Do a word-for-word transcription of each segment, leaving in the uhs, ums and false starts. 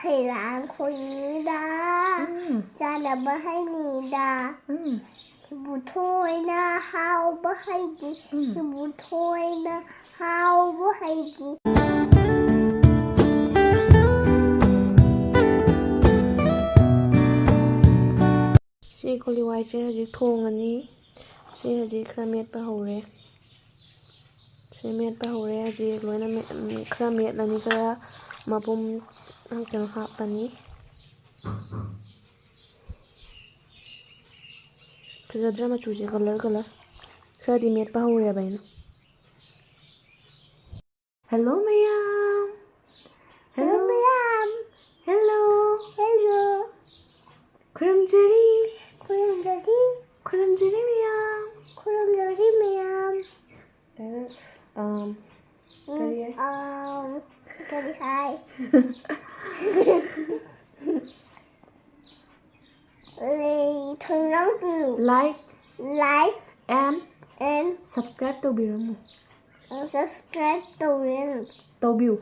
ꯍꯩꯔꯥꯡꯈꯣꯏꯅꯤꯗ, ꯎꯝ꯫ ꯆꯥꯅꯕ ꯍꯩꯅꯤꯗ꯫ ꯎꯝ꯫ ꯁꯤꯕꯨ ꯊꯣꯏꯅ ꯍꯥꯎꯕ ꯍꯩꯗꯤ, ꯎꯝ꯫ ꯁꯤꯕꯨ ꯊꯣꯏꯅ ꯍꯥꯎꯕ ꯍꯩꯗꯤ꯫ ꯁꯤ ꯀꯣꯂꯤ ꯍꯋꯥꯏꯁꯦ ꯍꯧꯖꯤꯛ ꯊꯣꯡꯉꯅꯤ꯫ ꯁꯤ ꯍꯧꯖꯤꯛ ꯈꯔ ꯃꯦꯠꯄ ꯍꯧꯔꯦ꯫ ꯁꯤ ꯃꯦꯠꯄ ꯍꯧꯔꯦ ꯍꯧꯖꯤꯛ ꯂꯣꯏꯅ ꯃꯦꯠ-, ꯈꯔ ꯃꯦꯠꯂꯅꯤ, ꯈꯔ ꯃꯄꯨꯝ ꯀꯩꯅꯣ ꯍꯥꯞꯄꯅꯤ꯫ ꯐꯖꯗ꯭ꯔꯥ ꯃꯆꯨꯁꯦ? Colour, colour꯫ ꯈꯔꯗꯤ ꯃꯦꯠꯄ ꯍꯧꯔꯦꯕ ꯑꯩꯅ꯫ Hello ꯃꯌꯥꯝ꯫ Hello Hello꯫ ꯃꯌꯥꯝ꯫ Hello꯫ Hello꯫ ꯈꯨꯔꯨꯝꯖꯔꯤ꯫ ꯈꯨꯔꯨꯝꯖꯔꯤ꯫ ꯈꯨꯔꯨꯝꯖꯔꯤ ꯃꯌꯥꯝ꯫ ꯈꯨꯔꯨꯝꯖꯔꯤ ꯃꯌꯥꯝ꯫ ꯀꯩꯅꯣ, ꯑꯝ, ꯎꯝ, ꯀꯔꯤ? ꯑꯝ, ꯀꯔꯤ ꯍꯥꯏ? ꯊꯣꯡꯅꯥꯎ ꯄꯤꯌꯨ꯫ Like꯫ Like꯫ And꯫ And꯫ Subscribe ꯇꯧꯕꯤꯔꯝꯃꯨ꯫ Subscribe ꯇꯧꯕꯤꯔꯝꯃꯨ꯫ ꯇꯧꯕꯤꯌꯨ꯫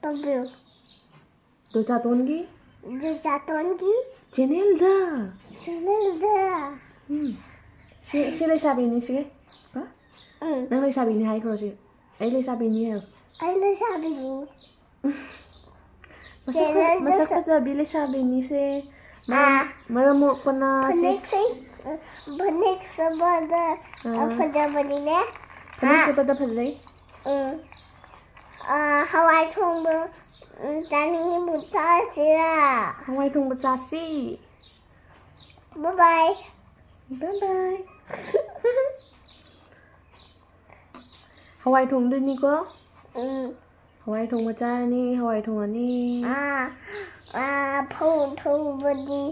ꯇꯧꯕꯤꯌꯨ꯫ ꯗꯣꯆꯥꯇꯣꯟꯒꯤ꯫ ꯗꯣꯆꯥꯇꯣꯟꯒꯤ꯫ Channelꯗ꯫ Channelꯗ꯫ ꯎꯝ꯫ ꯁꯤ, ꯁꯤ ꯂꯩꯁꯥꯕꯤꯅꯤ ꯁꯤꯒꯤ꯫ ꯍꯥ? ꯎꯝ꯫ ꯅꯪ ꯂꯩꯁꯥꯕꯤꯅꯤ ꯍꯥꯏꯈ꯭ꯔꯣ ꯁꯤ꯫ ꯑꯩ ꯂꯩꯁꯥꯕꯤꯅꯤ ꯍꯥꯏꯌꯣ꯫ ꯑꯩ ꯂꯩꯁꯥꯕꯤꯅꯤ꯫ ꯃꯁꯛ ꯐ-, ꯆꯦꯔꯦꯜꯗ ꯃꯁꯛ ꯁ-, ꯐꯖꯕꯤ ꯂꯩꯁꯥꯕꯤꯅꯤꯁꯦ꯫ ꯃꯔꯝ, ꯑꯥ꯫ ꯃꯔꯝ ꯃꯣꯛꯄꯅ ꯁꯤ-, ꯐꯅꯦꯛꯁꯦ, ꯐꯅꯦꯛ ꯁꯦꯠꯄꯗ, ꯑꯥ꯫ ꯐꯖꯕꯅꯤꯅꯦ꯫ ꯐꯅꯦꯛ ꯍꯥ? ꯁꯦꯠꯄꯗ ꯐꯖꯩ꯫ ꯎꯝ꯫ ꯑꯥ, ꯍꯋꯥꯏ ꯊꯣꯡꯕ, ꯎꯝ, ꯆꯥꯅꯤꯡꯉꯤꯕꯨ ꯆꯥꯁꯤꯔꯥ? ꯍꯋꯥꯏ ꯊꯣꯡꯕ ꯆꯥꯁꯤ꯫ Bye bye꯫ Bye bye꯫ ꯍꯋꯥꯏ ꯊꯣꯡꯗꯣꯏꯅꯤꯀꯣ? ꯎꯝ꯫ ꯍꯋꯥꯏ ꯊꯣꯡꯕ ꯆꯥꯔꯅꯤ, ꯍꯋꯥꯏ ꯊꯣꯡꯉꯅꯤ꯫ ꯑꯥ, ꯑꯥ, ꯐꯧ ꯊꯣꯡꯕꯗꯤ,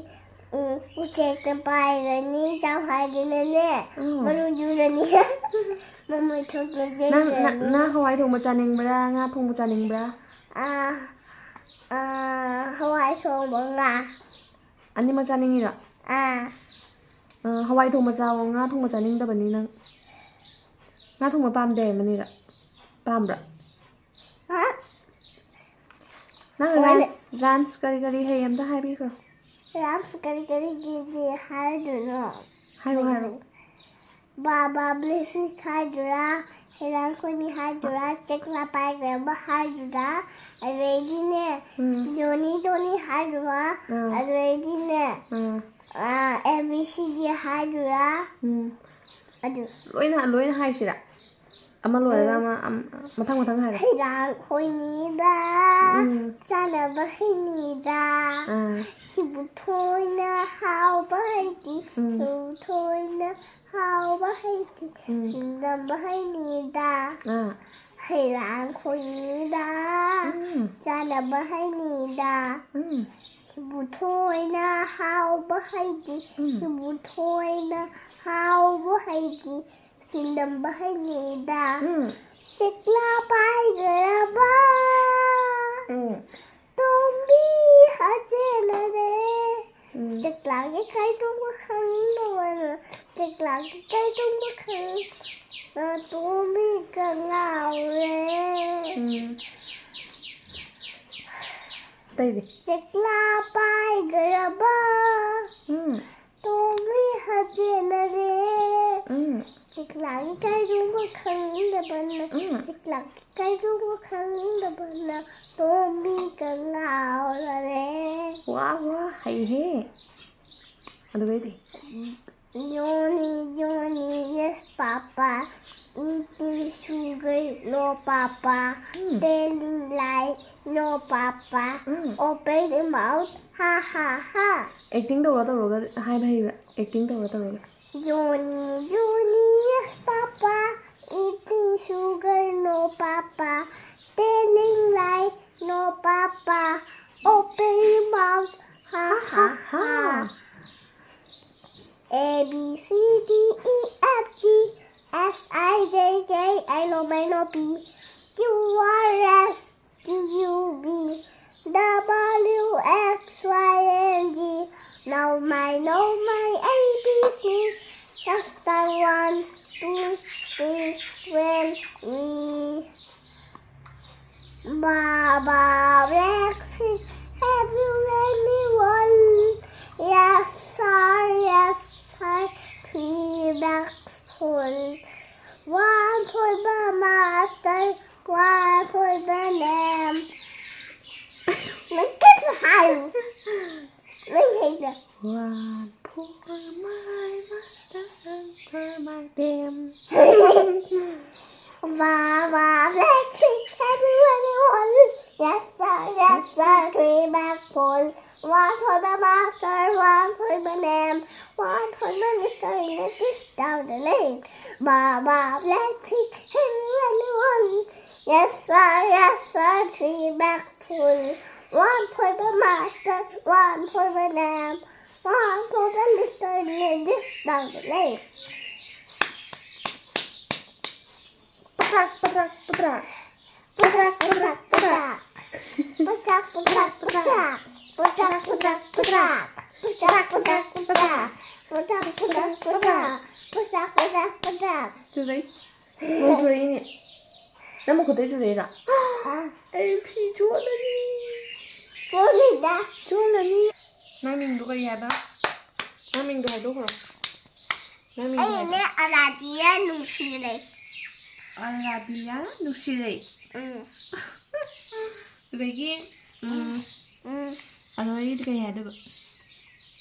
ꯎꯝ, ꯎꯆꯦꯛꯅ ꯄꯥꯏꯔꯅꯤ, ꯆꯥꯎ ꯍꯥꯏꯗꯅꯅꯦ, ꯎꯝ꯫ ꯃꯔꯨ ꯌꯨꯔꯅꯤ꯫ ꯃꯃꯩ ꯊꯣꯛꯅ ꯅꯪ, ꯅ-, ꯆꯦꯟꯈ꯭ꯔꯅꯤ꯫ ꯅꯪ ꯍꯋꯥꯏ ꯊꯣꯡꯕ ꯆꯥꯅꯤꯡꯕ꯭ꯔꯥ, ꯉꯥ ꯊꯣꯡꯕ ꯆꯥꯅꯤꯡꯕ꯭ꯔꯥ? ꯑꯥ, ꯑꯥ, ꯍꯋꯥꯏ ꯊꯣꯡꯕ, ꯉꯥ꯫ ꯑꯅꯤꯃꯛ ꯆꯥꯅꯤꯡꯉꯤꯔꯣ? ꯑꯥ꯫ ꯑ, ꯍꯋꯥꯏ ꯊꯣꯡꯕ ꯆꯥꯎꯋꯣ, ꯉꯥ ꯊꯣꯡꯕ ꯆꯥꯅꯤꯡꯗꯕꯅꯤ ꯅꯪ꯫ ꯉꯥ ꯊꯣꯡꯕ ꯄꯥꯝꯗꯦ ꯍꯥꯏꯕꯅꯤꯔ? ꯄꯥꯝꯕ꯭ꯔꯥ? ꯍꯥ? ꯅꯪ ꯍꯣꯏꯅꯦ꯫ Rhymes, rhymes ꯀꯔꯤ ꯀꯔꯤ ꯍꯩ ꯑꯝꯇ ꯍꯥꯏꯕꯤꯈ꯭ꯔꯣ꯫ Rhymes ꯀꯔꯤ ꯀꯔꯤꯒꯤꯗꯤ ꯍꯥꯏꯗꯣꯏꯅꯣ? ꯍꯥꯏꯔꯣ, ꯍꯥꯏꯔꯣ꯫ ꯕꯥꯕꯥ blessing ꯍꯥꯏꯗꯨꯔꯥ, ꯍꯩꯔꯥꯡ ꯈꯣꯏꯅꯤ ꯍꯥꯏꯗꯨꯔꯥ, ꯆꯦꯛꯂꯥ ꯄꯥꯏꯈ꯭ꯔꯕ ꯍꯥꯏꯗꯨꯔꯥ, ꯑꯗꯩꯗꯤꯅꯦ, ꯎꯝ꯫ ꯖꯣꯅꯤ ꯖꯣꯅꯤ ꯍꯥꯏꯗꯨꯔꯥ, ꯎꯝ꯫ ꯑꯗꯩꯗꯤꯅꯦ, ꯎꯝ꯫ ꯑꯦ ꯕꯤ ꯁꯤ ꯗꯤ ꯍꯥꯏꯗꯨꯔꯥ, ꯎꯝ꯫ ꯑꯗꯨ꯫ ꯂꯣꯏꯅ, ꯂꯣꯏꯅ ꯍꯥꯏꯁꯤꯔꯥ? ꯑꯃ ꯂꯣꯏꯔꯒ ꯑꯃ, ꯑꯝ-, ꯃꯊꯪ ꯃꯊꯪ ꯍꯥꯏꯔꯣ꯫ ꯍꯩꯔꯥꯡ ꯈꯣꯏꯅꯤꯗ, ꯎꯝ꯫ ꯆꯥꯅꯕ ꯍꯩꯅꯤꯗ, ꯑꯥ꯫ ꯁꯤꯕꯨ ꯊꯣꯏꯅ ꯍꯥꯎꯕ ꯍꯩꯇꯤ, ꯎꯝ꯫ ꯁꯤꯕꯨ ꯊꯣꯏꯅ ꯍꯥꯎꯕ ꯍꯩꯇꯤ, ꯎꯝ꯫ ꯁꯤꯟꯅꯕ ꯍꯩꯅꯤꯗ, ꯑꯥ꯫ ꯍꯩꯔꯥꯡ ꯈꯣꯏꯅꯤꯗ, ꯎꯝ꯫ ꯆꯥꯅꯕ ꯍꯩꯅꯤꯗ, ꯎꯝ꯫ ꯁꯤꯕꯨ ꯊꯣꯏꯅ ꯍꯥꯎꯕ ꯍꯩꯇꯤ, ꯎꯝ꯫ ꯁꯤꯕꯨ ꯊꯣꯏꯅ ꯍꯥꯎꯕ ꯍꯩꯇꯤ, ꯁꯤꯟꯅꯕ ꯍꯩꯅꯤꯗ, ꯎꯝ꯫ ꯆꯦꯛꯂꯥ ꯄꯥꯏꯈ꯭ꯔꯕ ꯎꯝ꯫ ꯇꯣꯝꯕꯤ ꯍꯥ ꯆꯦꯟꯅꯔꯦ꯫ ꯎꯝ꯫ ꯆꯦꯛꯂꯥꯒꯤ ꯀꯥꯏꯗꯣꯡꯕ ꯈꯪꯗꯕꯅ, ꯆꯦꯛꯂꯥꯒꯤ ꯀꯥꯏꯗꯣꯡꯕ ꯈꯪꯗꯕꯅ ꯇꯣꯝꯕꯤꯒ ꯉꯥꯎꯔꯦ꯫ ꯎꯝ꯫ ꯑꯇꯩꯗꯤ? ꯆꯦꯛꯂꯥ ꯄꯥꯏꯈ꯭ꯔꯕ ꯎꯝ꯫ ꯇꯣꯝꯕꯤ ꯍꯥ ꯆꯦꯟꯅꯔꯦ꯫ ꯎꯝ꯫ ꯆꯦꯛꯂꯥꯒꯤ ꯀꯥꯏꯗꯣꯡꯕ ꯈꯪꯗꯕꯅ, ꯎꯝ꯫ ꯆꯦꯛꯂꯥꯒꯤ ꯀꯥꯏꯗꯣꯡꯕ ꯈꯪꯗꯕꯅ ꯇꯣꯝꯕꯤꯒ ꯉꯥꯎꯔꯔꯦ꯫ ꯋꯥ, ꯋꯥ, ꯍꯩꯍꯦ꯫ ꯑꯗꯨꯒꯩꯗꯤ? Johnny, Johnny, yes, Papa. Eating sugar, no, Papa. Um. Telling lie, no, Papa. Um. Open your mouth, ha, ha, ha. Acting ꯇꯧꯔ ꯇꯧꯔꯒ ꯍꯥꯏꯕ ꯍꯩꯕ꯭ꯔꯥ? Acting ꯇꯧꯔ ꯇꯧꯔꯒ꯫ Johnny, Johnny, yes, Papa. Eating sugar, no, Papa. Telling lie, no, Papa. Open your mouth, ha, ha, ha. A B C D E F G H I J K L M N O P Q R S T U V W X Y and Z. Now my, now my A B C. Let's start one, two, three, when we Baba Black One for the master, one for the lamb. ꯅꯪ ꯀꯩꯅꯣ ꯍꯥꯏꯌꯨ꯫ ꯅꯪ ꯍꯩꯗ꯫ One for my master and for my lamb. Baba, let's sing everyone. Yes, sir, yes, sir, three back four. One for the master, one for the lamb, one for the mister in the dish down the lane. Baba, let's sing everyone. Yes, sir, yes, sir, three back full. One for the master, one for the lamb, one for the mister in the dish down the lane. Patrak, patrak, patrak. Patrak, patrak, patrak. Patrak, patrak, patrak. Patrak, patrak, patrak. Patrak, patrak, patrak. Patrak, patrak, patrak. Patrak, patrak, patrak. ꯆꯨꯔꯩ꯫ ꯅꯣꯡ ꯆꯨꯔꯛꯏꯅꯦ꯫ ꯅꯪ ꯃꯈꯨꯠꯇꯩ ꯆꯨꯔꯛꯏꯔꯣ? ꯑꯥ꯫ ꯑꯩ ꯐꯤ ꯆꯣꯠꯂꯅꯤ꯫ ꯆꯣꯠꯂꯤꯗ꯫ ꯆꯣꯠꯂꯅꯤ꯫ ꯅꯪ ꯃꯤꯡꯗꯣ ꯀꯔꯤ ꯍꯥꯏꯕ? ꯅꯪ ꯃꯤꯡꯗꯣ ꯍꯥꯏꯗꯣꯛꯈ꯭ꯔꯣ꯫ ꯅꯪ ꯃꯤꯡꯗꯣ ꯍꯥꯏꯗꯣꯛꯈ꯭ꯔꯣ꯫ ꯑꯩꯅꯦ ꯑꯔꯥꯗꯤꯌꯥ ꯅꯨꯡꯁꯤꯔꯩ꯫ ꯑꯔꯥꯗꯤꯌꯥ ꯅꯨꯡꯁꯤꯔꯩ꯫ ꯎꯝ꯫ ꯑꯗꯒꯤ, ꯎꯝ, ꯎꯝ꯫ ꯑꯗꯨꯗꯒꯤꯗꯤ ꯀꯩ ꯍꯥꯏꯗꯣꯏꯕ?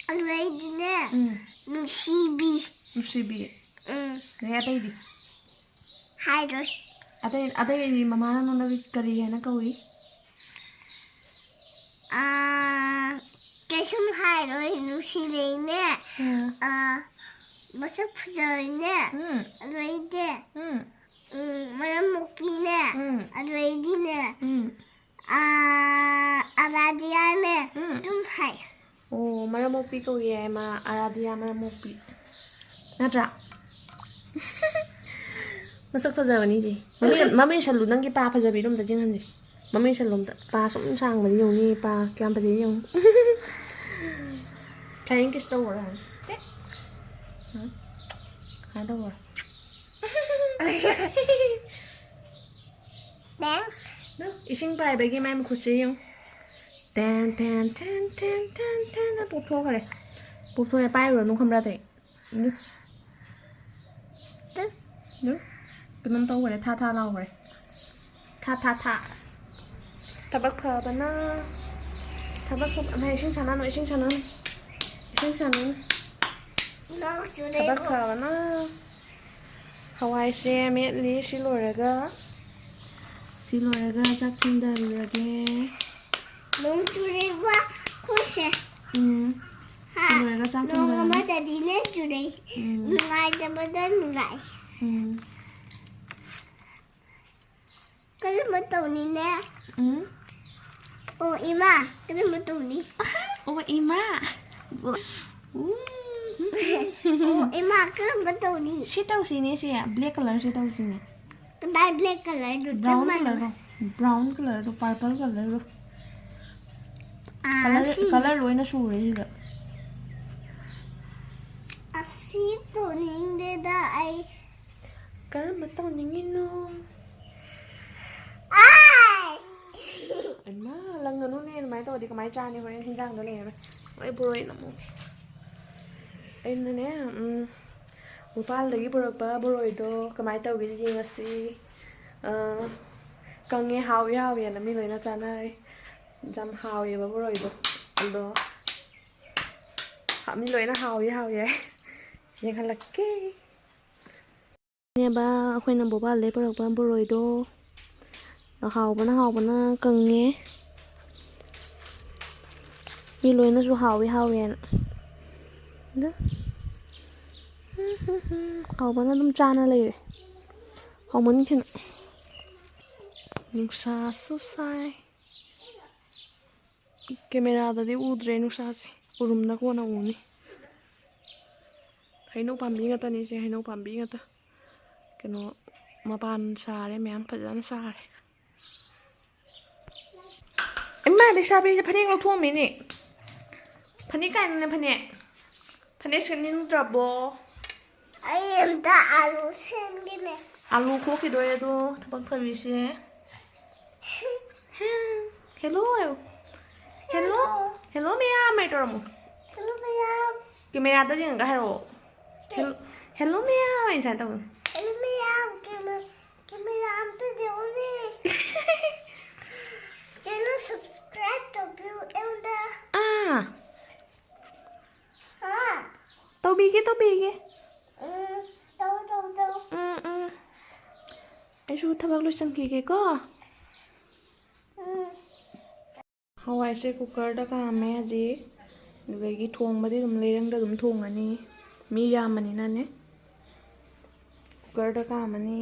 ꯑꯗꯨꯗꯩꯗꯤꯅꯦ, ꯎꯝ꯫ ꯅꯨꯡꯁꯤꯕꯤ꯫ ꯅꯨꯡꯁꯤꯕꯤ꯫ ꯎꯝ꯫ ꯑꯗꯩ ꯑꯇꯩꯗꯤ? ꯍꯥꯏꯔꯣꯏ꯫ ꯑꯇꯩ, ꯑꯇꯩꯗꯤ ꯃꯃꯥꯅ ꯅꯉꯣꯟꯗ ꯀꯔꯤ ꯍꯥꯏꯅ ꯀꯧꯏ? ꯑꯥ, ꯀꯩꯁꯨꯝ ꯍꯥꯏꯔꯣꯏ, ꯅꯨꯡꯁꯤꯔꯩꯅꯦ꯫ ꯎꯝ꯫ ꯑꯥ, ꯃꯁꯛ ꯐꯖꯔꯩꯅꯦ꯫ ꯎꯝ꯫ ꯑꯗꯨꯗꯩꯗꯤ, ꯎꯝ꯫ ꯎꯝ, ꯃꯔꯝ ꯃꯣꯛꯄꯤꯅꯦ꯫ ꯎꯝ꯫ ꯑꯗꯨꯗꯩꯗꯤꯅꯦ, ꯎꯝ꯫ ꯑꯥ, ꯑꯔꯥꯗꯤꯌꯥꯅꯦ꯫ ꯎꯝ꯫ ꯑꯗꯨꯝ ꯍꯥꯏ꯫ ꯑꯣ, ꯃꯔꯝ ꯃꯣꯛꯄꯤ ꯀꯧꯏ ꯍꯥꯏ ꯃꯥ, ꯑꯔꯥꯗꯤꯌꯥ ꯃꯔꯝ ꯃꯣꯛꯄꯤ꯫ ꯅꯠꯇ꯭ꯔꯥ? ꯃꯁꯛ ꯐꯖꯕꯅꯤ ꯏꯆꯦ꯫ ꯃꯃꯤꯠ, ꯃꯃꯤꯠ ꯎꯏꯁꯜꯂꯨ, ꯅꯪꯒꯤ ꯄꯥ ꯐꯖꯕꯤꯗꯣ ꯑꯝꯇ ꯌꯦꯡꯍꯟꯁꯦ꯫ ꯃꯃꯤꯠ ꯎꯏꯁꯜꯂꯨ ꯑꯝꯇ꯫ ꯄꯥ ꯁꯨꯝ ꯁꯥꯡꯕꯅꯤ ꯌꯦꯡꯉꯨꯅꯦ, ꯄꯥ ꯀꯌꯥꯝ ꯐꯖꯩ ꯌꯦꯡꯉꯨ꯫ Flying kiss ꯇꯧꯕ꯭ꯔꯥ? ꯇꯦ꯫ ꯍꯥ? ꯀꯃꯥꯏꯅ ꯇꯧꯕ꯭ꯔꯥ? ꯇꯦꯡ꯫ ꯑꯗꯨ ꯏꯁꯤꯡ ꯄꯥꯏꯕꯒꯤ ꯃꯥꯏ ꯃꯈꯨꯠꯁꯦ ꯌꯦꯡꯉꯨ꯫ Ten, ten, ten, ten, ten, ten ꯍꯥꯏꯅ ꯄꯣꯞꯊꯣꯛꯈ꯭ꯔꯦ꯫ ꯄꯣꯞꯊꯣꯛꯑꯦ, ꯄꯥꯏꯔꯨꯔꯅꯨ ꯈꯪꯕ꯭ꯔꯥ ꯑꯇꯩ? ꯑꯗꯨ꯫ ꯑꯗꯨ ꯀꯩꯅꯣꯝ ꯇꯧꯈ꯭ꯔꯦ, ꯊꯥ ꯊꯥ ꯂꯥꯎꯈ꯭ꯔꯦ꯫ ꯊꯥ ꯊꯥ ꯊꯥ꯫ ꯊꯕꯛ ꯐꯕꯅ꯫ ꯊꯕꯛ ꯐꯕ꯫ ꯑꯃ ꯏꯁꯤꯡ ꯁꯥꯟꯅꯅꯨ, ꯏꯁꯤꯡ ꯁꯥꯟꯅꯅꯨ꯫ ꯏꯁꯤꯡ ꯁꯥꯟꯅꯅꯨ꯫ ꯅꯣꯡ ꯆꯨꯔꯦꯀꯣ꯫ ꯊꯕꯛ ꯐꯕꯅ꯫ ꯍꯋꯥꯏꯁꯦ ꯃꯦꯠꯂꯤ꯫ ꯁꯤ ꯂꯣꯏꯔꯒ, ꯁꯤ ꯂꯣꯏꯔꯒ ꯆꯥꯛ ꯊꯣꯡꯗꯔꯨꯔꯒꯦ꯫ ꯅꯣꯡ ꯆꯨꯔꯦꯀꯣ ꯑꯩꯈꯣꯏꯁꯦ꯫ ꯎꯝ꯫ ꯍꯥ? ꯁꯤ ꯂꯣꯏꯔꯒ ꯆꯥꯛ ꯅꯣꯡ ꯊꯣꯡꯗꯔꯒꯦ꯫ ꯑꯃꯗꯗꯤꯅꯦ ꯆꯨꯔꯦ꯫ ꯎꯝ꯫ ꯅꯨꯡꯉꯥꯏꯇꯕꯗ ꯅꯨꯡꯉꯥꯏ꯫ ꯎꯝ꯫ ꯀꯔꯝꯕ ꯇꯧꯅꯤꯅꯦ? ꯎꯝ꯫ ꯑꯣ, ꯏꯃꯥ, ꯀꯔꯝꯕ ꯇꯧꯅꯤ? ꯑꯣ, ꯏꯃꯥ꯫ ꯎꯝ꯫ ꯑꯣ, ꯏꯃꯥ, ꯀꯔꯝꯕ ꯇꯧꯅꯤ? ꯁꯤ ꯇꯧꯁꯤꯅꯦ, ꯁꯤ black colour ꯁꯤ ꯇꯧꯁꯤꯅꯦ꯫ ꯀꯗꯥꯏ black colour ꯗꯨ? ꯆꯞ brown ꯃꯥꯟꯅꯕ꯫ Colour ꯗꯣ, brown colour ꯗꯣ, purple colour ꯗꯣ꯫ ꯑꯥ, colour, ꯁꯤ꯫ Colour ꯂꯣꯏꯅ ꯁꯨꯔꯦ ꯁꯤꯗ꯫ ꯑꯁꯤ ꯇꯧꯅꯤꯡꯗꯦꯗ ꯑꯩ꯫ ꯀꯔꯝꯕ ꯇꯧꯅꯤꯡꯉꯤꯅꯣ? ꯑꯥꯏ! ꯏꯃꯥ, ꯂꯪꯒꯅꯨꯅꯦ, ꯑꯗꯨꯃꯥꯏꯅ ꯇꯧꯔꯗꯤ ꯀꯃꯥꯏꯅ ꯆꯥꯅꯤ? ꯍꯣꯔꯦꯟ ꯍꯤꯟꯖꯥꯡꯗꯣ ꯂꯩꯔꯔꯣꯏ꯫ ꯍꯣꯏ, ꯕꯣꯔꯣꯏ ꯅꯝꯃꯨꯒꯦ꯫ ꯑꯩꯅꯅꯦ, ꯎꯝ, ꯃꯄꯥꯜꯗꯒꯤ ꯄꯨꯔꯛꯄ ꯕꯣꯔꯣꯏꯗꯣ ꯀꯃꯥꯏꯅ ꯇꯧꯒꯦ ꯌꯦꯡꯉꯁꯤ꯫ ꯑ, ꯀꯪꯉꯦ, ꯍꯥꯎꯏ ꯍꯥꯎꯏꯅ ꯃꯤ ꯂꯣꯏꯅ ꯆꯥꯅꯔꯦ꯫ ꯌꯥꯝ ꯍꯥꯎꯋꯦꯕ ꯕꯣꯔꯣꯏꯗꯣ꯫ ꯑꯗꯣ ꯃꯤ ꯂꯣꯏꯅ ꯍꯥꯎꯏ ꯍꯥꯎꯏ ꯍꯥꯏ꯫ ꯌꯦꯡꯍꯜꯂꯛꯀꯦ꯫ ꯅꯦꯕ ꯑꯩꯈꯣꯏꯅ ꯕꯣꯕꯥꯜꯗꯩ ꯄꯨꯔꯛꯄ ꯕꯣꯔꯣꯏꯗꯣ꯫ ꯍꯥꯎꯕꯅ, ꯍꯥꯎꯕꯅ ꯀꯪꯉꯦ꯫ ꯃꯤ ꯂꯣꯏꯅꯁꯨ ꯍꯥꯎꯋꯤ, ꯍꯥꯎꯋꯦꯅ꯫ ꯑꯗ ꯍꯥꯎꯕꯅ ꯑꯗꯨꯝ ꯆꯥꯅ ꯂꯩꯔꯦ꯫ ꯍꯥꯎꯃꯟꯈꯤꯅ꯫ ꯅꯨꯡꯁꯥꯁꯨ ꯁꯥꯏ꯫ ꯀꯦꯃꯦꯔꯥꯗꯗꯤ ꯎꯗ꯭ꯔꯦ ꯅꯨꯡꯁꯥꯁꯦ, ꯎꯔꯨꯝꯗ ꯀꯣꯟꯅ ꯎꯅꯤ꯫ ꯍꯩꯅꯧ ꯄꯥꯝꯕꯤ ꯉꯥꯛꯇꯅꯤ ꯁꯦ, ꯍꯩꯅꯧ ꯄꯥꯝꯕꯤ ꯉꯥꯛꯇ꯫ ꯀꯩꯅꯣ, ꯃꯄꯥꯟ ꯁꯥꯔꯦ, ꯃꯌꯥꯝ ꯐꯖꯅ ꯁꯥꯔꯦ꯫ ꯏꯃꯥ, ꯂꯩꯁꯥꯕꯤꯁꯦ ꯐꯅꯦꯛ ꯂꯧꯊꯣꯛꯑꯝꯃꯤꯅꯦ꯫ ꯐꯅꯦꯛ ꯀꯥꯏꯅꯅꯦ, ꯐꯅꯦꯛ? ꯐꯅꯦꯛ ꯁꯦꯠꯅꯤꯡꯗ꯭ꯔꯕꯣ? ꯑꯩ ꯑꯝꯇ ꯑꯥꯂꯨ ꯁꯦꯝꯒꯦꯅꯦ꯫ ꯑꯥꯂꯨ ꯈꯣꯛꯈꯤꯗꯣꯔꯦ ꯑꯗꯣ, ꯊꯕꯛ ꯐꯕꯤꯁꯦ꯫ ꯍꯦꯜꯂꯣ ꯍꯥꯏꯌꯣ꯫ ꯍꯦꯜꯂꯣ꯫ ꯍꯦꯜꯂꯣ꯫ ꯍꯦꯜꯂꯣ ꯃꯌꯥꯝ ꯍꯥꯏ ꯇꯧꯔꯝꯃꯣ꯫ ꯍꯦꯜꯂꯣ ꯃꯌꯥꯝ꯫ ꯀꯦꯃꯦꯔꯥꯗ ꯌꯦꯡꯉꯒ ꯍꯥꯏꯔꯛꯑꯣ꯫ ꯀꯦ- ꯍꯦꯜ-, ꯍꯦꯜꯂꯣ ꯃꯌꯥꯝ ꯍꯥꯏꯅ ꯁꯨꯃꯥꯏꯅ ꯇꯧꯕꯅꯤ꯫ ꯍꯦꯜꯂꯣ ꯃꯌꯥꯝ꯫ ꯀꯩ ꯇꯧꯕꯤꯒꯦ? ꯎꯝ, ꯇꯧ, ꯇꯧ, ꯇꯧ꯫ ꯎꯝ, ꯎꯝ꯫ ꯑꯩꯁꯨ ꯊꯕꯛ ꯂꯣꯏꯁꯟꯈꯤꯒꯦꯀꯣ꯫ ꯎꯝ꯫ ꯍꯋꯥꯏꯁꯦ ꯀꯨꯀꯔꯗ ꯀꯥꯝꯃꯦ ꯍꯧꯖꯤꯛ꯫ ꯑꯗꯨꯗꯒꯤ ꯊꯣꯡꯕꯗꯤ ꯑꯗꯨꯝ ꯂꯩꯔꯪꯗ ꯑꯗꯨꯝ ꯊꯣꯡꯉꯅꯤ꯫ ꯃꯤ ꯌꯥꯝꯕꯅꯤꯅꯅꯦ꯫ ꯀꯨꯀꯔꯗ ꯀꯥꯝꯃꯅꯤ꯫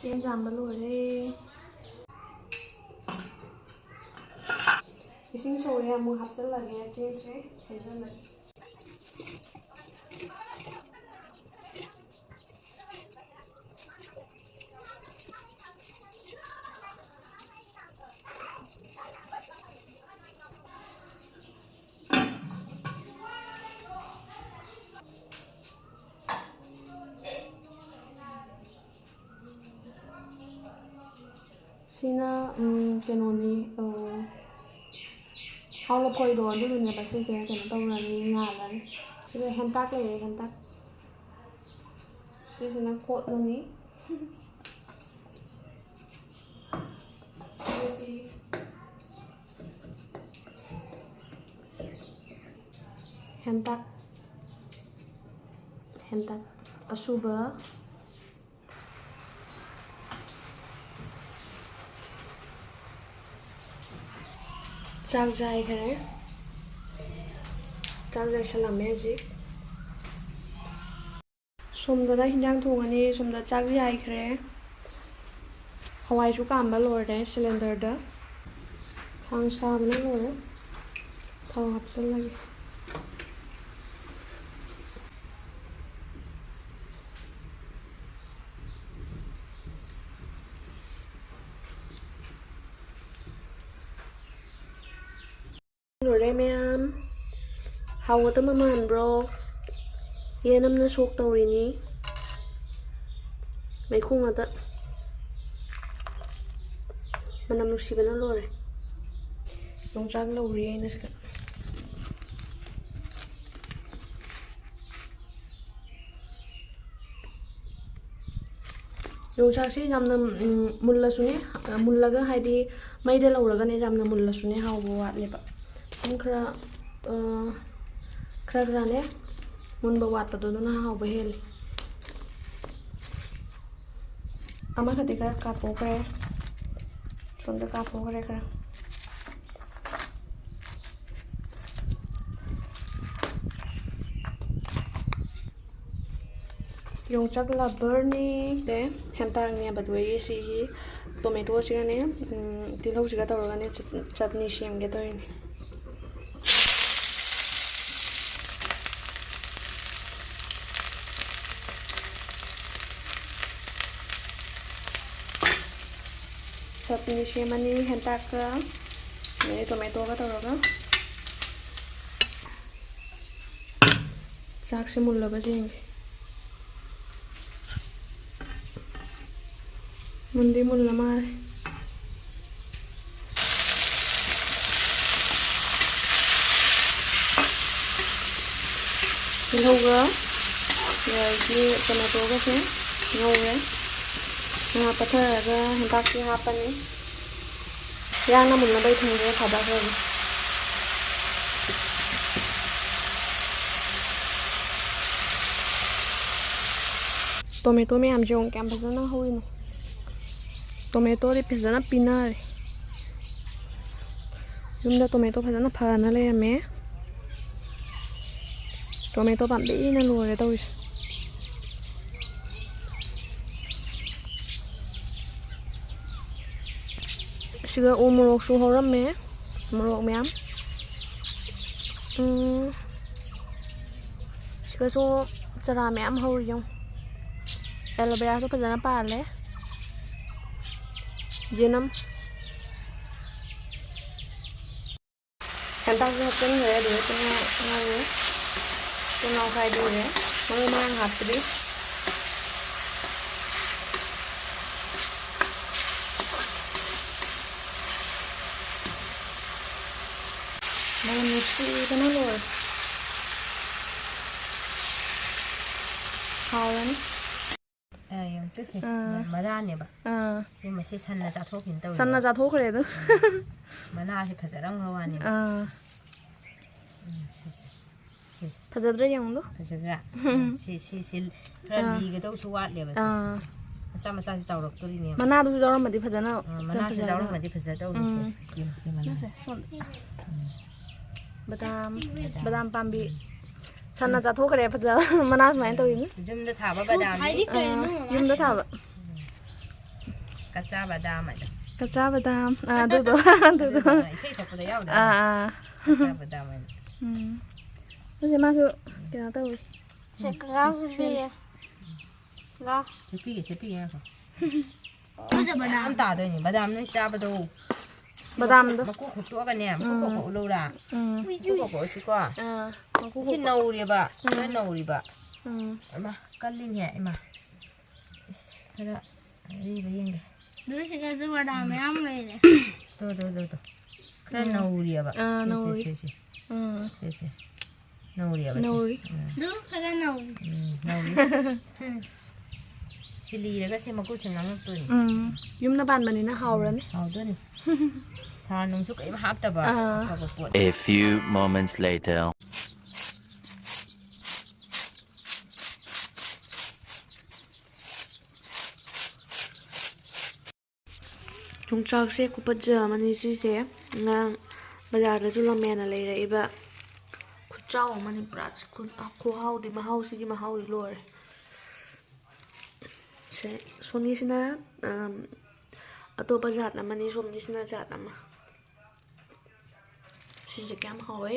ꯆꯦꯡ ꯆꯥꯝꯕ ꯂꯣꯏꯔꯦ꯫ ꯏꯁꯤꯡ ꯁꯧꯔꯦ, ꯑꯃꯨꯛ ꯍꯥꯞꯆꯤꯜꯂꯒꯦ ꯆꯦꯡꯁꯦ, ꯍꯩꯖꯤꯜꯂꯒꯦ꯫ ꯁꯤꯅ, ꯎꯝ, ꯀꯩꯅꯣꯅꯤ, ꯑ, ꯍꯥꯎ ꯂꯐꯣꯏꯗꯣ ꯑꯗꯨꯗꯨꯅꯦꯕ꯫ ꯁꯤꯁꯦ ꯀꯩꯅꯣ ꯇꯧꯔꯅꯤ, ꯉꯥꯜꯂꯅꯤ꯫ ꯁꯤꯗ ꯍꯦꯟꯇꯥꯛ ꯂꯩꯔꯦ, ꯍꯦꯟꯇꯥꯛ꯫ ꯁꯤꯁꯤꯅ ꯀꯣꯠꯂꯅꯤ꯫ ꯍꯦꯟꯇꯥꯛ, ꯍꯦꯟꯇꯥꯛ ꯑꯁꯨꯕ꯫ ꯆꯥꯛ ꯆꯥꯏꯈꯔꯦ꯫ ꯆꯥꯛ ꯆꯥꯏꯁꯜꯂꯝꯃꯦ ꯍꯧꯖꯤꯛ꯫ ꯁꯣꯝꯗꯅ ꯍꯤꯟꯖꯥꯡ ꯊꯣꯡꯉꯅꯤ, ꯁꯣꯝꯗ ꯆꯥꯛ ꯌꯥꯏꯈ꯭ꯔꯦ꯫ ꯍꯋꯥꯏꯁꯨ ꯀꯥꯝꯕ ꯂꯣꯏꯔꯦ ꯁꯤꯂꯤꯟꯗꯔꯗ꯫ ꯈꯥꯡ ꯁꯥꯕꯅ ꯂꯣꯏꯔꯦ꯫ ꯊꯥꯎ ꯍꯥꯞꯆꯤꯜꯂꯒꯦ꯫ ꯃꯌꯥꯝ, ꯍꯥꯎꯒꯗꯕ ꯃꯥꯟꯕ꯭ꯔꯣ? ꯌꯦꯅꯝꯅ ꯁꯣꯛ ꯇꯧꯔꯤꯅꯤ꯫ ꯃꯩꯈꯨ ꯉꯥꯛꯇ꯫ ꯃꯅꯝ ꯅꯨꯡꯁꯤꯕꯅ ꯂꯣꯏꯔꯦ꯫ ꯌꯣꯡꯆꯥꯛ ꯂꯧꯔꯤ ꯑꯩꯅ ꯁꯤꯗ꯫ ꯌꯣꯡꯆꯥꯛꯁꯦ ꯌꯥꯝꯅ, ꯎꯝ, ꯃꯨꯜꯂꯁꯨꯅꯦ, ꯑ, ꯃꯨꯜꯂꯒ ꯍꯥꯏꯗꯤ ꯃꯩꯗ ꯂꯧꯔꯒꯅꯦ ꯌꯥꯝꯅ ꯃꯨꯜꯂꯁꯨꯅꯦ ꯍꯥꯎꯕ ꯋꯥꯠꯂꯦꯕ꯫ ꯑꯗꯨꯝ ꯈꯔ, ꯑ, ꯈꯔ ꯈꯔꯅꯦ ꯃꯨꯟꯕ ꯋꯥꯠꯄꯗꯣ ꯑꯗꯨꯅ ꯍꯥꯎꯕ ꯍꯦꯜꯂꯤ꯫ ꯑꯃꯈꯛꯇꯤ ꯈꯔ ꯀꯥꯊꯣꯛꯈ꯭ꯔꯦ, ꯁꯣꯝꯗ ꯀꯥꯊꯣꯛꯈ꯭ꯔꯦ ꯈꯔ꯫ ꯌꯣꯡꯆꯥꯛ ꯂꯕꯔꯅꯤ꯫ ꯗꯦ, ꯍꯦꯟꯇꯥꯛꯅꯦꯕ, ꯑꯗꯨꯒꯤ ꯁꯤꯒꯤ ꯇꯣꯃꯦꯇꯣꯁꯤꯒꯅꯦ, ꯎꯝ, ꯇꯤꯜꯍꯧꯁꯤꯒ ꯇꯧꯔꯒꯅꯦ ꯆꯠ-, ꯆꯠꯅꯤ ꯁꯦꯝꯒꯦ ꯇꯧꯔꯤꯅꯦ꯫ ꯆꯠꯅꯤ ꯁꯦꯝꯃꯅꯤ ꯍꯦꯟꯇꯥꯛꯀ, ꯑꯗꯩ ꯇꯣꯃꯦꯇꯣꯒ ꯇꯧꯔꯒ꯫ ꯆꯥꯛꯁꯦ ꯃꯨꯜꯂꯕ ꯌꯦꯡꯒꯦ꯫ ꯃꯨꯟꯗꯤ ꯃꯨꯜꯂ ꯃꯥꯜꯂꯦ꯫ ꯇꯤꯜꯍꯧꯒ ꯑꯗꯒꯤ ꯇꯣꯃꯦꯇꯣꯒꯁꯦ ꯉꯧꯔꯦ꯫ ꯉꯥ ꯄꯠꯊꯔꯒ ꯍꯦꯟꯇꯥꯛꯁꯤ ꯍꯥꯞꯄꯅꯤ꯫ ꯌꯥꯡꯅ ꯃꯨꯟꯅꯕ ꯑꯩ ꯊꯨꯝꯁꯦ ꯊꯥꯗꯈ꯭ꯔꯒꯦ꯫ ꯇꯣꯃꯦꯇꯣ ꯃꯌꯥꯝꯁꯦ ꯌꯦꯡꯉꯨ ꯀꯌꯥꯝ ꯐꯖꯅ ꯍꯧꯔꯤꯅꯣ꯫ ꯇꯣꯃꯦꯇꯣꯗꯤ ꯐꯖꯅ ꯄꯤꯅꯔꯦ꯫ ꯌꯨꯝꯗ ꯇꯣꯃꯦꯇꯣ ꯐꯖꯅ ꯐꯅ ꯂꯩꯔꯝꯃꯦ꯫ ꯇꯣꯃꯦꯇꯣ ꯄꯥꯝꯕꯤꯅ ꯂꯣꯏꯔꯦ ꯇꯧꯔꯤꯁꯦ꯫ ꯁꯤꯒ ꯎ ꯃꯣꯔꯣꯛꯁꯨ ꯍꯧꯔꯝꯃꯦ, ꯃꯣꯔꯣꯛ ꯃꯌꯥꯝ꯫ ꯎꯝ, ꯁꯤꯒꯁꯨ ꯆꯔꯥ ꯃꯌꯥꯝ ꯍꯧꯔꯤ ꯌꯦꯡꯉꯨ꯫ ꯑꯦꯂꯣꯚꯦꯔꯥꯁꯨ ꯐꯖꯅ ꯄꯥꯜꯂꯦ꯫ ꯌꯦꯅꯝ꯫ ꯍꯦꯟꯇꯥꯛꯁꯨ ꯍꯥꯞꯆꯤꯟꯈ꯭ꯔꯦ, ꯑꯗꯨꯒ ꯇꯤꯜꯍꯧ ꯉꯧꯔꯤ꯫ ꯇꯤꯜꯍꯧ ꯈꯥꯏꯕꯤꯔꯦ꯫ ꯃꯔꯨ ꯃꯔꯥꯡ ꯍꯥꯞꯇ꯭ꯔꯤ꯫ ꯃꯅꯝ ꯅꯨꯡꯁꯤꯕꯅ ꯂꯣꯏꯔꯦ꯫ ꯍꯥꯎꯔꯅꯤ꯫ ꯑ, ꯌꯦꯡꯉꯨ ꯁꯦ, ꯑꯥ꯫ ꯃꯔꯥꯅꯦꯕ꯫ ꯑꯥ꯫ ꯁꯤ ꯃꯁꯤ ꯁꯟꯅ ꯆꯥꯊꯣꯛꯈꯤꯅ ꯇꯧꯔꯤꯅꯦ꯫ ꯁꯟꯅ ꯆꯥꯊꯣꯛꯈ꯭ꯔꯦ ꯑꯗꯨ꯫ ꯃꯅꯥꯁꯦ ꯐꯖꯔꯝꯈ꯭ꯔ ꯋꯥꯅꯦꯕ꯫ ꯑꯥ꯫ ꯎꯝ, ꯁꯤꯁꯦ꯫ ꯁꯤꯁꯦ꯫ ꯐꯖꯗ꯭ꯔꯥ ꯌꯦꯡꯉꯨꯗꯣ? ꯐꯖꯗ꯭ꯔꯥ? ꯎꯝ꯫ ꯁꯤ, ꯁꯤ, ꯁꯤ ꯈꯔ ꯑꯥ꯫ ꯂꯤꯒꯗꯧꯁꯨ ꯋꯥꯠꯂꯦꯕ ꯁꯦ꯫ ꯑꯥ꯫ ꯃꯆꯥ ꯃꯆꯥꯁꯦ ꯆꯥꯎꯔꯛꯇꯣꯔꯤꯅꯦꯕ꯫ ꯃꯅꯥꯗꯨꯁꯨ ꯌꯥꯎꯔꯝꯃꯗꯤ ꯐꯖꯅ ꯑꯥ, ꯃꯅꯥꯁꯦ ꯐꯖꯒꯗꯕ꯫ ꯌꯥꯎꯔꯝꯃꯗꯤ ꯐꯖꯗꯧꯅꯤ ꯁꯦ꯫ ꯎꯝ꯫ ꯁꯤ, ꯁꯤ ꯃꯅꯥꯁꯦ꯫ ꯁꯣꯝꯗ꯫ ꯎꯝ꯫ ꯕꯗꯥꯝ, ꯕꯗꯥꯝ꯫ ꯕꯗꯥꯝ ꯄꯥꯝꯕꯤ꯫ ꯁꯟꯅ ꯆꯥꯊꯣꯛꯈ꯭ꯔꯦ ꯐꯖꯕ ꯃꯅꯥ ꯁꯨꯃꯥꯏꯅ ꯇꯧꯋꯤꯅꯦ꯫ ꯌꯨꯝꯗ ꯊꯥꯕ ꯕꯗꯥꯝꯅꯤ꯫ ꯍꯥꯏꯗꯤ ꯀꯩꯅꯣ? ꯑꯥ, ꯌꯨꯝꯗ ꯊꯥꯕ꯫ ꯀꯆꯥ ꯕꯗꯥꯝ ꯍꯥꯏꯗꯣ꯫ ꯀꯆꯥ ꯕꯗꯥꯝ꯫ ꯑꯥ, ꯑꯗꯨꯗꯣ, ꯑꯗꯨꯗꯣ꯫ ꯑꯗꯨꯗꯣ ꯏꯁꯩ ꯁꯛꯄꯗ ꯌꯥꯎꯗꯥꯏꯅꯦ? ꯑꯥ, ꯑꯥ꯫ ꯀꯆꯥ ꯕꯗꯥꯝ ꯍꯥꯏꯅ꯫ ꯎꯝ꯫ ꯑꯗꯨꯁꯦ ꯃꯥꯁꯨ ꯀꯩꯅꯣ ꯇꯧꯋꯤ꯫ ꯁꯦ, ꯀꯀꯥꯁꯨ ꯁꯦꯝꯃꯦ꯫ ꯄꯤꯌꯦ꯫ ꯂꯥ꯫ ꯁꯦꯠꯄꯤꯒꯦ, ꯁꯦꯠꯄꯤꯒꯦ ꯉꯥꯏꯈꯣ꯫ ꯃꯣꯏꯁꯦ ꯕꯗꯥꯝ꯫ ꯌꯥꯝ ꯇꯥꯗꯣꯏꯅꯦ꯫ ꯕꯗꯥꯝ ꯅꯣꯏ ꯆꯥꯕꯗꯣ꯫ ꯁꯤ ꯕꯗꯥꯝꯗꯣ꯫ ꯃꯀꯨ, ꯃꯀꯨ ꯈꯣꯛꯇꯣꯛꯑꯒꯅꯦ, ꯃꯀꯨ ꯎꯝ꯫ ꯈꯣꯛꯇꯣꯛꯎ ꯂꯧꯔꯥ? ꯎꯝ꯫ ꯃꯀꯨ ꯈꯣꯛꯇꯣꯛꯑꯁꯤꯀꯣ꯫ ꯑꯥ, ꯃꯀꯨ ꯁꯤ ꯈꯣꯛꯇꯣꯛ-, ꯅꯧꯔꯤꯕ, ꯎꯝ꯫ ꯈꯔ ꯅꯧꯔꯤꯕ꯫ ꯎꯝ꯫ ꯑꯃ ꯀꯜꯂꯤꯅꯦ, ꯏꯃꯥ꯫ ꯏꯁ, ꯈꯔ ꯑꯔꯤꯕ ꯌꯦꯡꯒꯦ꯫ ꯑꯗꯨ ꯁꯤꯗꯁꯨ ꯕꯗꯥꯝ ꯃꯌꯥꯝ ꯂꯩꯔꯦ꯫ ꯇꯣ, ꯇꯣ, ꯇꯣ, ꯇꯣ꯫ ꯈꯔ ꯎꯝ꯫ ꯅꯧꯔꯤꯑꯕ꯫ ꯑꯥ, ꯁꯤ, ꯁꯤ, ꯅꯧꯔꯤ꯫ ꯁꯤ, ꯁꯤ꯫ ꯎꯝ꯫ ꯁꯤ, ꯁꯤ꯫ ꯅꯧꯔꯤꯑꯕ ꯁꯤ꯫ ꯅꯧꯔꯤ꯫ ꯎꯝ꯫ ꯑꯗꯨ ꯈꯔ ꯅꯧꯔꯤ꯫ ꯎꯝ, ꯅꯧꯔꯤ꯫ ꯁꯤ ꯂꯤꯔꯒ ꯁꯤ ꯃꯀꯨꯁꯦ ꯉꯥꯡꯉꯛꯇꯣꯏꯅꯤ꯫ ꯎꯝ꯫ ꯌꯨꯝꯗ ꯄꯥꯟꯕꯅꯤꯅ ꯍꯥꯎꯔꯅꯤ꯫ ꯍꯥꯎꯗꯣꯏꯅꯤ꯫ ꯁꯥꯔ ꯅꯨꯡꯁꯨ ꯀꯔꯤꯝ ꯍꯥꯞꯇꯕ ꯑꯥ꯫ ꯑꯐꯕ ꯄꯣꯠ꯫ A few moments later. ꯌꯣꯡꯆꯥꯛꯁꯦ ꯈꯨꯐꯖ ꯑꯃꯅꯤ ꯁꯤꯁꯦ꯫ ꯉꯔꯥꯡ ꯕꯖꯥꯔꯗꯁꯨ ꯂꯝꯃꯦꯅ ꯂꯩꯔꯛꯏꯕ꯫ ꯈꯨꯆꯥꯎ ꯑꯃꯅꯤ ꯄꯨꯔꯥ꯫ ꯈꯨ-, ꯈꯨꯍꯥꯎꯗꯤ, ꯃꯍꯥꯎꯁꯤꯒꯤ ꯃꯍꯥꯎꯗꯤ ꯂꯣꯏꯔꯦ꯫ ꯁꯦ, ꯁꯣꯝꯒꯤꯁꯤꯅ, ꯑꯝ, ꯑꯇꯣꯞꯄ ꯖꯥꯠ ꯑꯃꯅꯤ, ꯁꯣꯝꯒꯤꯁꯤꯅ ꯖꯥꯠ ꯑꯃ꯫ ꯁꯤꯁꯦ ꯀꯌꯥꯝ ꯍꯥꯎꯋꯦ꯫